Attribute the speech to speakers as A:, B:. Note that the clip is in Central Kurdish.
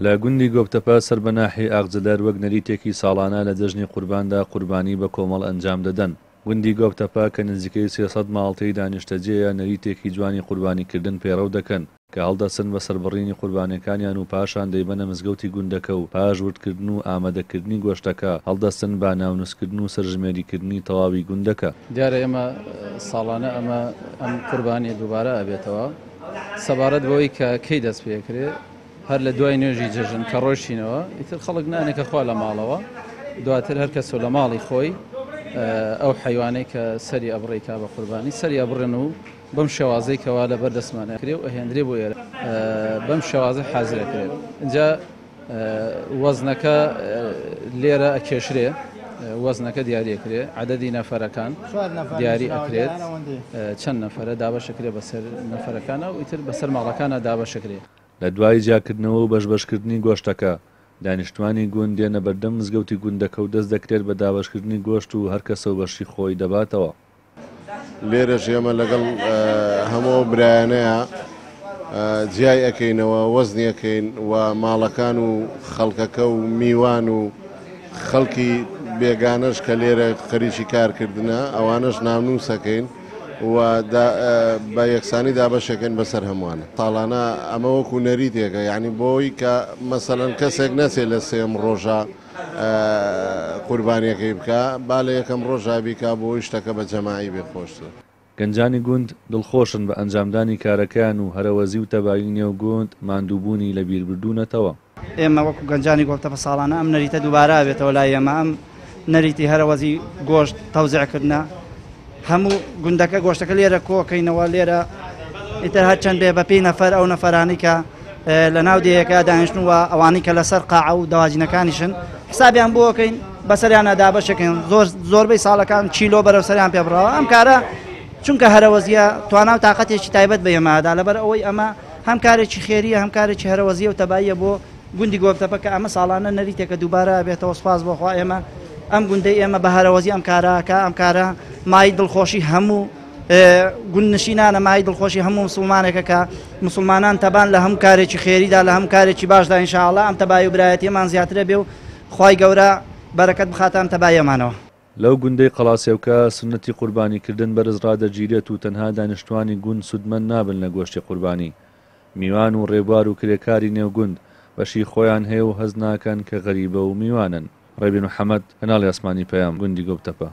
A: لە گوندی گۆپتەپە سەر بە ناحیەی ئاغجەلەر وەک نەریتێکی ساڵانە لە جەژنی قورباندا قوربانی بە کۆمەڵ ئەنجام دەدەن. گوندی گۆپتەپە کە نزیکەی 300 ماڵ تێیدا نیشتەجێیە نەریتێکی جوانی قوربانیکردن پەیڕەو دەکەن کە هەڵدەستن بە سەربڕینی قوربانیەکانیان و پاشان دەیبەنە مزگەوتی گوندەکە و پاش وردکردن و ئامادەکردنی گۆشتەکە هەڵدەستن بە ناونوسکردن و سەرژمێریکردنی تەواوی گوندەکە.
B: دیارە ئێمە ساڵانە ئەمە ئەم قوربانیە دووبارە ئەبێتەوە. سەبارەت بەوەی کە کەی دەست پێکرێ هەر لە دوای نوێژی جەژن کە ڕۆشتینەوە ئیتر خەڵک نانێکە خوا لە ماڵەوە دواتر هەر کەس و لە ماڵی خۆی ئەو حیوانەی کە سەری ئەبڕی کا بە قوربانی سەری ئەبڕن و بەم شێوازەی کەوا لەبەر دەستمان ئەکرێ و ئەهێندرێ بۆ ئێرە بەم شێوازە حازر ئەکرێت. ئینجا وەزنەکە لێرە ئەکێشرێ، وەزنەکە دیاری ئەکرێ، عەدەدی نەفەرەکان دیاری ئەکرێت، چەند نەفەرە دابەش ئەکرێ بەسەر نەفەرەکانە و ئیتر بەسەر ماڵەکانە دابەش ئەکرێ.
A: لە دوای جیاکردنەوە و بەشبەشکردنی گۆشتەکە، دانیشتوانی گوند دێنە بەردەم مزگەوتی گوندەکە و دەست دەکرێت بە دابەشکردنی گۆشت و هەر کەسە و بەشی خۆی دەباتەوە.
C: لێرەش ئێمە لەگەڵ هەموو ئەو برایانەیە جیای ئەکەینەوە وەزنی ئەکەین و ماڵەکان و خەڵکەکە و میوان و خەڵکی بێگانەش کە لێرە خەریکی کارکردنە ئەوانەش ناونووسەکەین و بە یەکسانی دابەشەکەین بەسەر هەمووان. ساڵانە ئەمە وەکو نەریتێکە یعنی بۆی کە مەسەلەن کەسێک نەچێت لە سێم ڕۆژە قوربانیەکەی بکا با لە یەکەم ڕۆژا بیکا بۆی شتەکە بە جەماعی بێ خۆشتر.
A: گەنجانی گوند دڵخۆشن بە ئەنجامدانی کارەکەیان و هەرەوەزی و تەبایی نێو گوند ماندووبوونی لەبیربردوونەتەوە.
D: ئێمە وەکو گەنجانی گۆڵتەپە ساڵانە ئەم نەریتە دووبارە ئەبێتەوە لای ئێمە، ئەم نەریتی هەرەوەزی گۆشت تەوزیع کردنە، هەموو گوندەکە گۆشتەکە لێرە کۆکەینەوە لێرە ئیتر هەرچەند بێ بەپێی نەفەر ئەو نەفەرانی کە لە ناو دێیەکە دانیشتن و ئەوانەی کە لەسەر قاعە و دەواجینەکانیشن حسابیان بۆکەین بەسەریانە دابەشەکەین زۆر زۆربەی ساڵەکان چیلۆ بەرەو سەریان پێ بڕاوە ئەم کارە چونکە هەرەوەزیە توانا و تااقەتێکی تایبەت بە ئێمەدا لەبەر ئەوەی ئەمە هەم کارێکی خێریە هەم کارێکی هەرەوەزیە و تەباییە بۆ گوندی گۆپتەپە کە ئەمە ساڵانە نەریتێکە دووبارە بێتەوە سپاس بۆخوا ئێمە ئەم گوندەی ئێمە بە هەرەوەزی ئەم کارەکە ئەم کارە مای دڵخۆشی هەموو گوندنشینانە مای دڵخۆشی هەموو مسلمانێکە کە مسلمانان تەبان لە هەموو کارێکی خێریدا لە هەموو کارێکی باشدا ئینشاءاللە ئەم تەبایی و برایەتیەمان زیاترە بێ و خوای گەورە بەرەکەت بخاتە ئەم تەباییەمانەوە.
A: لەو گوندەی قەڵاسێوکە سوننەتی قوربانی کردن بەرز ڕادەگیرێت و تەنها دانیشتوانی گوند سوودمەند نابن لە گۆشتی قوربانی، میوان و ڕێبوار و کرێکاری نێو گوند بەشی خۆیان هەیە و هەست ناکەن کە غەریبە و میوانن. ڕێبین محەمەد، کەناڵی ئاسمانی پەیام، گوندی گۆپتەپە.